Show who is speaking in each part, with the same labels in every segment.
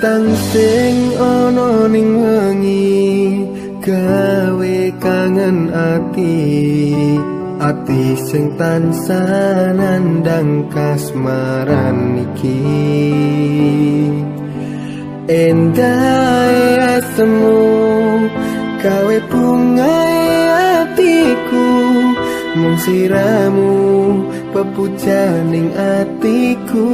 Speaker 1: Lintang sing ana ning wengi gawe kangen ati, ati sing tansah nandang kasmaran iki. Endahe esemu gawe bungae atiku, mung siramu pepujaning atiku.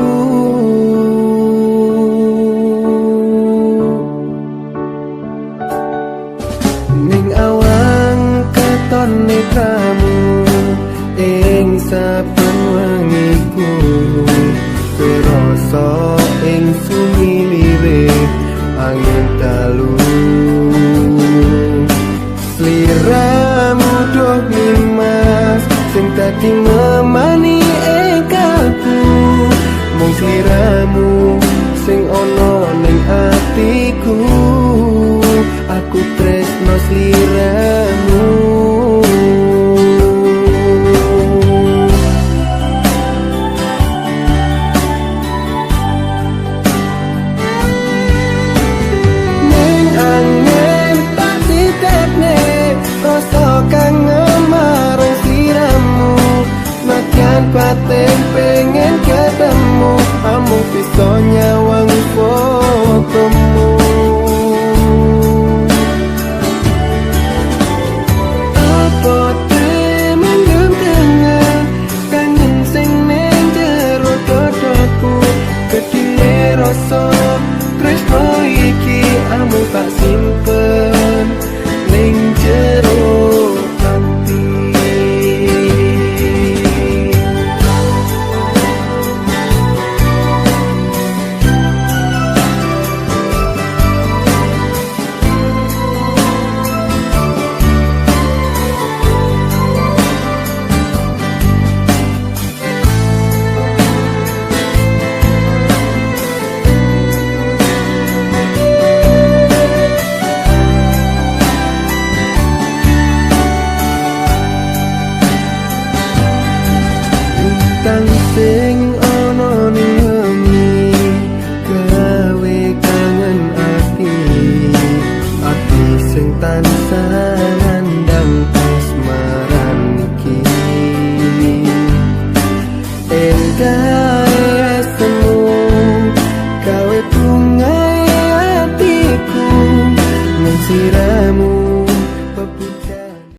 Speaker 1: Ning awang katon netramu ing saben wengiku, kerasa ing sumilire angin dalu. Sliramu duh nimas sing dadi